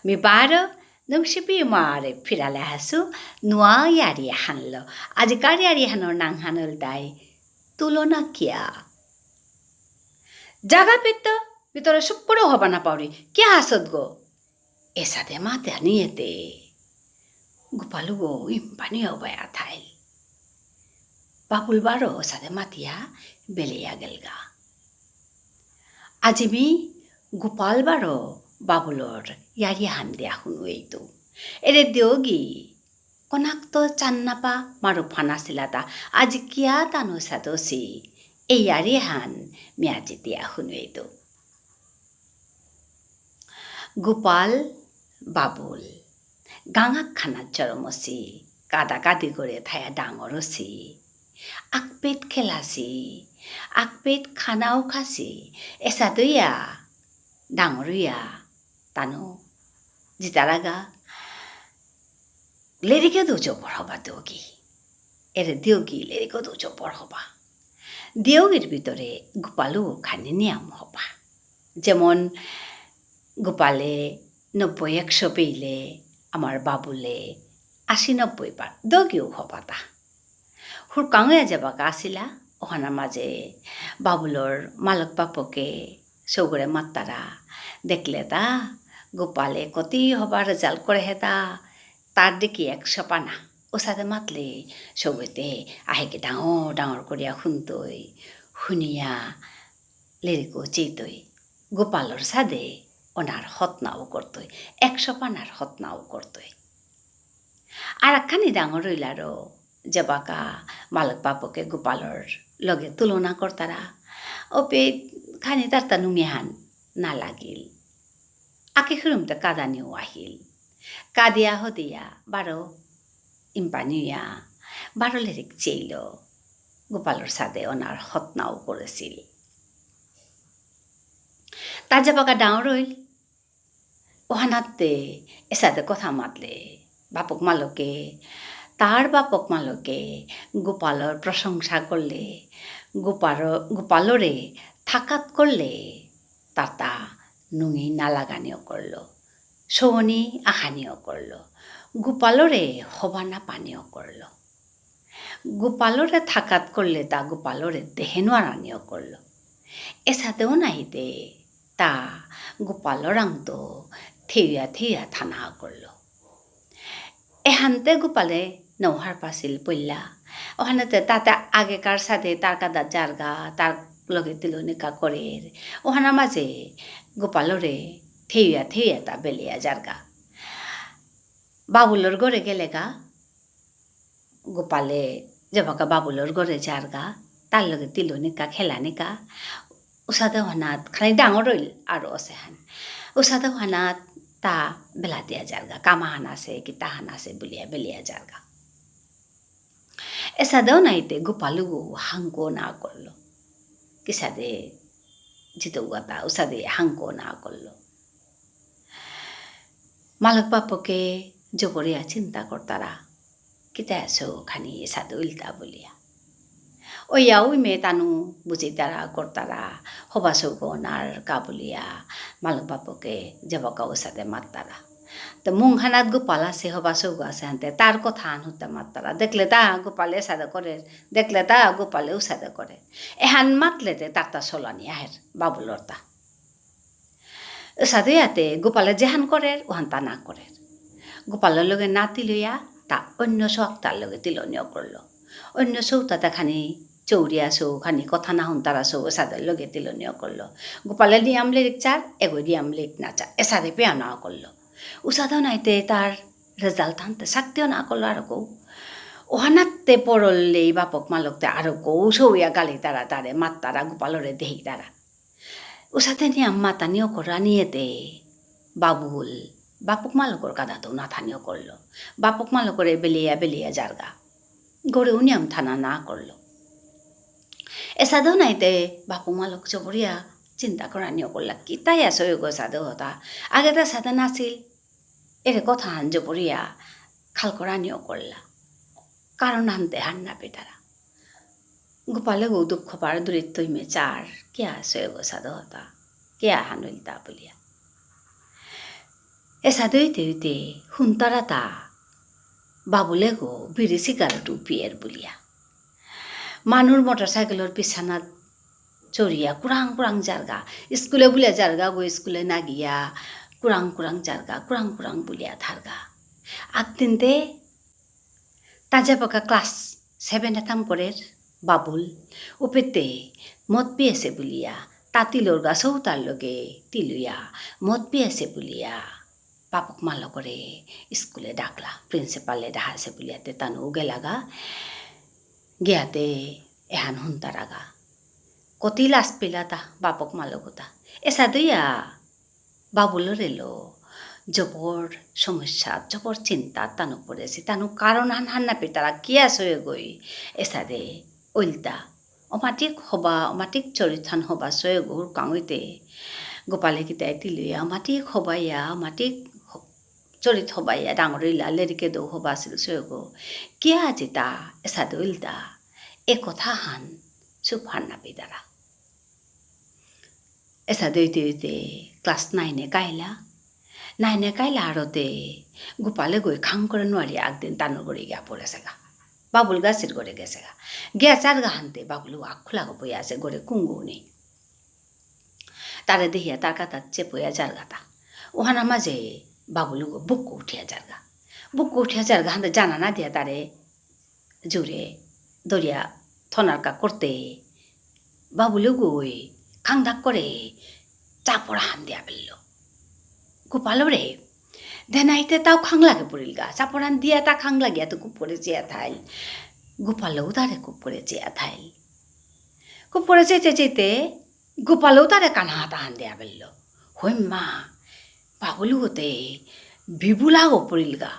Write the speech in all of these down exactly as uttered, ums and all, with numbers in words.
মি বারো নুংশিপি মারে ফিরালে হাসু নুয়া ইয়ারি হানলো। আজিকার ইয়ারি হানর নাং হানল দাই তুলনা কিয়া। জাগা পেত ভিতরে সুপুরো হবা না পাউরি। কিয়া হাসত গো? এসাদে মাতে আনিয়েতে। গোপালু গো ইম্পানি হবায়া থাইল। বাবুল বারো সাদে মাতিয়া বেলেয়া গেলগা। আজি মি গোপাল বারো বাবুলর ইয়ারি হান দিয়া হুনুয়েইতু। এরে দিয়োগি, কনাক তো চান্নাপা মারো ফানা সিলাতা, আজি কিয়া তানু সাদসি, এই ইয়ারি হান মি আজি দিয়া হুনুয়েইতু। গোপাল বাবুল গাঙাক খানাত জরমসি, কাদা কাদি করে থায়া ডাঙরসি। আকপেত খেলাসি, আকপেত খানাও খাসি, এসাদইয়া ডাঙরইয়া তানু জিতারাগা। লেরিকে দুজো পড়হবা দিয়োগি। এরে দিয়োগি লেরিকে দুজো পড়হবা। দিয়োগির ভিতরে গোপালু খানি নিয়াম হবা। যেমন গোপালে নব্বই একশো পেইলে আমার বাবুলে আশি নব্বই পার দিয়োগিও হবাতা। হুরকাঙে যেবাকা আসিলা, ওহানার মাঝে বাবুলর মালক বাপকে সৌগরে মাত্তারা। দেখলে তা, গোপালে কতি হবা result করে হেতা, তার দেখি একশো পানা। ওসাদে মাতলে সৌগতে আহেকে ডাঙর ডাঙর করিয়া হুনতই, হুনিয়া লেরিকো চেইতই। গোপালর সাদে ওনার হতনাও করতই, একশো পানার হতনাও করতই। আর একখানি ডাঙর হইলারও যেবাকা মালক বাপকে গোপালর লগে তুলনা করতারা, ওপে খানি তারতা নুঙেহান না লাগিল। আকে খুরুমতে কাদানিও আহিল। কাদিয়া হদিয়া বারো ইম্পানিয়া বারো লেরিক চেইল। গোপালর সাদে ওনার হতনাও করেসিল। তা যেবাকা ডাঙর হইল, ওহানাতে এসাদে কথা মাতলে, বাপক মালকে, তার বাপক মালকে গোপালর প্রশংসা করলে, গোপাল-, গোপালরে থাকাত করলে, তাতা নুঙি না লাগানিও করল, সৌনি আহানিও করল, গোপালরে হবা না পানিও করল। গোপালরে থাকাত করলে তা গোপালরে দেহে নোয়ারানিও করল। এসাদেও নাইতে তা গোপালরাংতো থেউয়া থেউয়া থানা করল। এহানতে গোপালে নৌহার পাসিল পইলা। ওহানাতে তাতে আগেকার সাদে তার কাদা জারগা, তার লগে তিলনিকা করের। ওহানার মাঝে গোপালরে থেউয়া থেউয়া তা বেলিয়া জারগা। বাবুলর ঘরে গেলেগা, গোপালে যেবাকা বাবুলর ঘরে যারগা, তার লগে তিলনিকা, খেলানিকা, উসাদে হানাত, খানি ডাঙর হইল আরো অসে হান। উসাদে হানাত তা বেলা দিয়া যারগা, কামা হান আসে, কিতা হান আসে বুলিয়া বেলিয়া যারগা। এসাদেও নাইতে গোপালুগু হাঙ্কো না করল। কিসাদে জিতৌগাতা, উসাদে হাঙ্কো না করল। মালক বাপকে জবরিয়া চিন্তা করতারা, কিতা আসো খানি এসাদে উল্টা বুলিয়া। ওইয়া ওই মেয়ে তানু বুঝিতারা করতারা, হবা সৌগ নার কা বুলিয়া, মালক বাপকে যেবাকা উসাদে মাত্তারা। তো মুংহানাত গোপাল আসে, হবা সৌগ আসে হানতে, তার কথা আন হুতা মাত্তারা। দেখলে তা গোপালে এসাদে করে, দেখলে তা গোপালে উসাদে করে। এহান মাতলেতে তারতা সলানি আহের, বাবুলরতা। এসাদে ইয়াতে গোপালে যেহান করের, ওহান তা না করের। গোপালর লগে না তিলইয়া, তা অন্য সৌ আকতার লগে তিলনিও করল। অন্য সৌতা তা খানি চৌরিয়া সৌ, খানি কথা না হুনতারা সৌ, এসাদের লগে তিলনিও করল। গোপালে নিয়াম লেরিক চার, এগো নিয়াম লেরিক না চার, এসাদে পেয়া না করল। উসাদে নাইতে তার result আনতে শক্তিও না করল আর কৌ। ওহানাতে পড়লেই বাপক মালকতে আর কৌ সৌয়া গালি তারা তারে, মাত্তারা গোপালরে দেহি তারা। উসাদে নিয়াম মাতানিও করানিয়েতে বাবুল, বাপক মালকর কাদাতেও না থানিও করল। বাপক মালকরে বেলিয়া বেলিয়া জারগা। ঘরে উনিয়াম থানা না করল। এসাদেও নাইতে বাপক মালক জবরিয়া চিন্তা করানিও করলা। কিতাই আসো এগো সাদে হতা। আগে তা সাদে নাছিল। এরে কথা হান জবরিয়া খাল করানিও করলা। কারণ আনতে হার না পেতারা। গোপালে গো দুঃখ পার দূরে তৈমে চার, কিয়া সয়গ সাধু হতা, কিয়া হানুইলতা বুলিয়া। এসাদে অইতে অইতে হুনতারাতা বাবুলেগো বিড়ি সিগারেট উপিয়ের বুলিয়া। মানুর মোটরসাইকেলর পিছানাত চড়িয়া কুরাং কুরাং যারগা। স্কুলে বুলিয়া যারগা গো, স্কুলে না গিয়া কুরাং কুরাং যারগা, কুরাং কুরাং বুলিয়া থারগা। আকদিনতে তা যেবাকা ক্লাস সেভেন এতাম করের বাবুল, উপেতে মদ পিয়েসে বুলিয়া, তা তিলর গাছও তার লগে তিলুয়া, মদ পিয়েসে বুলিয়া, বাপক মালকরে স্কুলে ডাকলা, প্রিন্সিপালে ডাহাসে বুলিয়াতে তানু গেলাগা, গিয়াতে এহান হুনতারাগা। কতি লাজ পেলাতা বাপক মালকতা। এসাদে ইয়া বাবুলরেলো জবর সমস্যা, জবর চিন্তা তানু পড়েসে। তানু কারণ হান হান না পেতারা কিয়া সয়ে গই এসাদে ওইলতা। অমাটিক হবা, অমাটিক চরিত্রহান হবা সয়ে গৌর কাঙইতে। গোপালে কিতাই তিলুয়া, অমাটিক হবাইয়া, অমাটিক হ-, চরিত হবাইয়া, ডাঙর ইলা, লেরিকে দৌ হবা আসিল সয়ে গো। কিয়া আজিতা এসাদে ওইলতা। এ কথা হান সুফার না পেতারা। এসাদে অইতে অইতে ক্লাস নাইনে কাইলা। নাইনে কাইলা আরতে গোপালে গই খাং করে নুয়ারি আকদিন তানুর ঘরে গিয়া পড়েসেগা। বাবুল গাছির ঘরে গেসেগা। গিয়া চারগা হানতে বাবুল আখুলাগো বইয়া আসে ঘরে কুঙ্গু নেই। তারে দেহিয়া তার কাতা চেপইয়া যারগাতা। ওহানা মাঝে বাবুলুগো বুক উঠিয়া যারগা। বুক উঠিয়া যারগা হানতে জানা না দিয়া তারে জোরে দরিয়া থনারকা করতে বাবুলুগই খাংদাক করে চাপড়া হান দিয়া বেললো। গোপালরে দেনাইতে তাও খাং লাগে পড়িলগা। চাপড়ান দিয়া তা খাং লাগিয়া তো কুপ করে চেয়া থাইল। গোপালও তারে কুপ করে চেয়া থাইল। কুপ করে চেতে চেতে গোপালও তারে কানা হাতা হান দিয়া বেললো। হইম্মা, বাবুলুগতে বিবুলাগো পড়িলগা।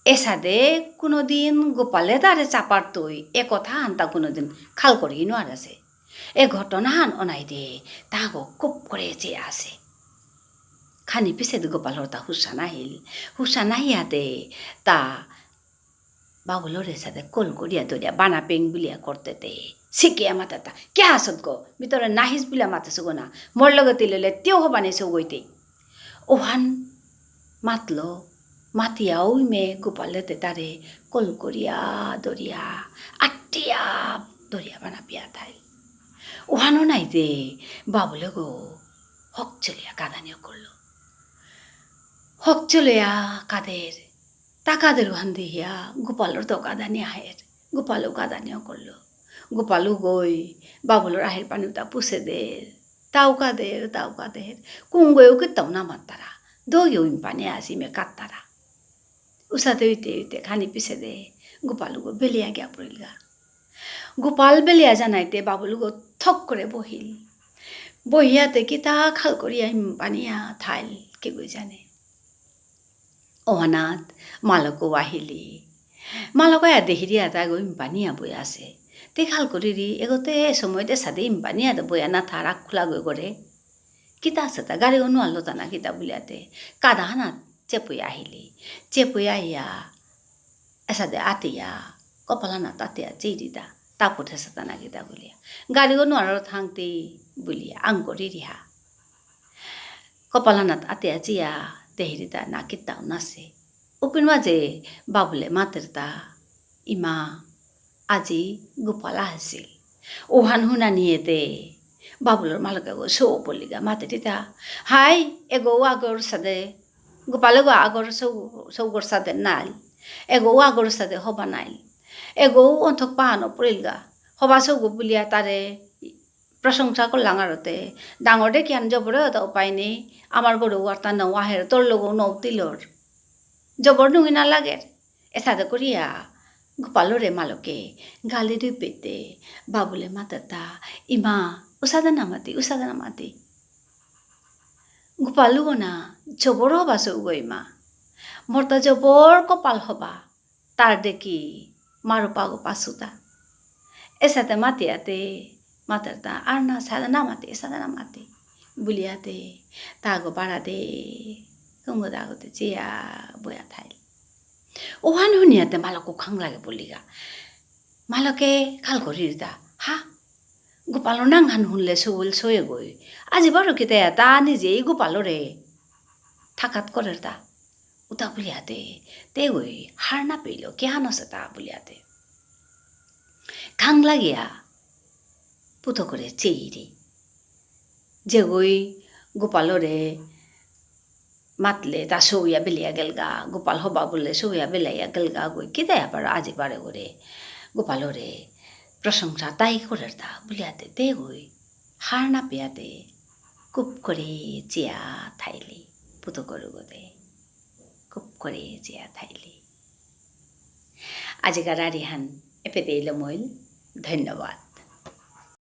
এসাদে কোনোদিন গোপালে তারে চাপারতই এ কথা হান তা কোনোদিন খাল করি নোয়ারেসে। এ ঘটনা হান অনাইতে তাগো কুপ করে চেয়া আসে। খানি পিছেদে গোপালর তা হুসা নাহিল। হুসা নাহিয়াতে তা বাবুলরে সাথে কল করিয়া ধরিয়া বানা পেং বুলিয়া করতেতে। সিকিয়া মাতাতা, "কে আসত গো? ভিতরে নাহিস বুলিয়া মাতেসু গো না। মোর লগে তিললে তেও হবানি সৌগইতে।" ওহান মাতলো, মাতিয়া ওই মে গোপালেতে তারে কল করিয়া ধরিয়া, আটিয়া ধরিয়া বানা পিয়া থাইল। ওহানো নাই যে বাবুলে গো হক চলিয়া কাদানিও করলো। হক চলিয়া কাদের, তা কাদের ওহান দেহিয়া গোপালর তো কাদানি আহের। গোপালও কাদানিও করলো। গোপালও গই বাবুলর আহের পানি উতা পুষে দের। তাও কাদের, তাও কাদের। কুঙ্গয়েও কিতাও না মাত্তারা। দইও ইম্পানি আসি মে কাত্তারা। উসাতে উইতে উইতে খানি পিছেদে গোপালুগো বেলিয়া গিয়া পড়িলগা। গোপাল বেলিয়া জানাইতে বাবুলুগো থক করে বহিল। বহিয়াতে কিতা খাল করিয়া ইম্পানিয়া থাইল কে গই জানে। ওহানাত মালকও আহিলি। মালকও আয়া দেহিরিয়া তাগো ইম্পানিয়া বই আসে। তে খাল করিরি, এগোতে সময়তে সাদে ইম্পানিয়া দে বইয়া না থারা খোলা গই করে। কিতা আসে তা, গাড়ি অনু আনলো তা না কিতা বুলিয়াতে। কাদা হানাত চেপুই আহিলি। চেপুই আহিয়া, এসাদে আতিয়া, কপাল হানাত আতিয়া চেইরিতা। তাপর থেসে তা না কিতা বুলিয়া। গাড়ি অনু আনলো থাংতে বুলিয়া, আং করিরিহা। কপাল হানাত আতে আজিয়া দেহিরিতা না কিতাও নাসে। উপির মাঝে বাবুলে মাতেরতা, "ইমা, আজি গোপাল আহিসিল।" ওহান হুনা নিয়েতে বাবুলর মালকে গো সৌ পলিগা মাতেরিতা, "হাই, এগো আগর সাদে, গোপালে গো আগর সৌ, সৌগর সাদে নাইল। এগো আগর সাদে হবা নাইল। এগো অন্থক পাহানো পড়িলগা। হবা সৌগো বুলিয়া তারে প্রশংসা করলাম আরতে। ডাঙর দেখিয়ান জবরে হতা উপায় নেই। আমার গরু ওয়ার্তা নৌ আহের, তোর লগো নৌ তিলর। জবর নুঙি না লাগের।" এসাদে করিয়া গোপালরে মালকে গালি দুই পেতে বাবুলে মাতাতা, "ইমা, উসাদে না মাতি, উসাদে না মাতি। গোপালু না জবর হবা সৌগো ইমা। মরতা জবর কপাল হবা।" তার দেখি মারো পাগো পাসুতা। এসাদে মাতিয়াতে মাতারতা, "আর না, সাদে না মাতি, সাদে না মাতি।" বুলিয়াতে তাগো বাড়া দে, কুঙ্গো দাগোতে চেয়া বয়া থাইল। ওহান হুনিয়াতে মালকো খাং লাগে বলিগা। মালকে খাল করিরতা, হা? গোপালর নাঙহান হুনলে সৌল সয়ে গই। আজি বারো কিতা তা নিজেই গোপালরে থাকাত করের তা। উতা বুলিয়াতে, তে ওই হার না পেইল, কিহান আসে তা বুলিয়াতে। খাং লাগিয়া, পুতকরে চেইরে। যেগই গোপালরে মাতলে তা সৌয়া বেলিয়া গেলগা, গোপাল হবা বুললে সৌয়া বেলিয়া গেলগা গই, কিদায়া পারো আজি বারে করে গোপালরে প্রশংসা তাই করের তা বুলিয়াতে তে গই হার না পেয়াতে কুপ করে চেয়া থাইলি, পুতকরুগতে কুপ করে চেয়া থাইলি। আজিকার আরিহান এপেতেই লমইল। ধন্যবাদ।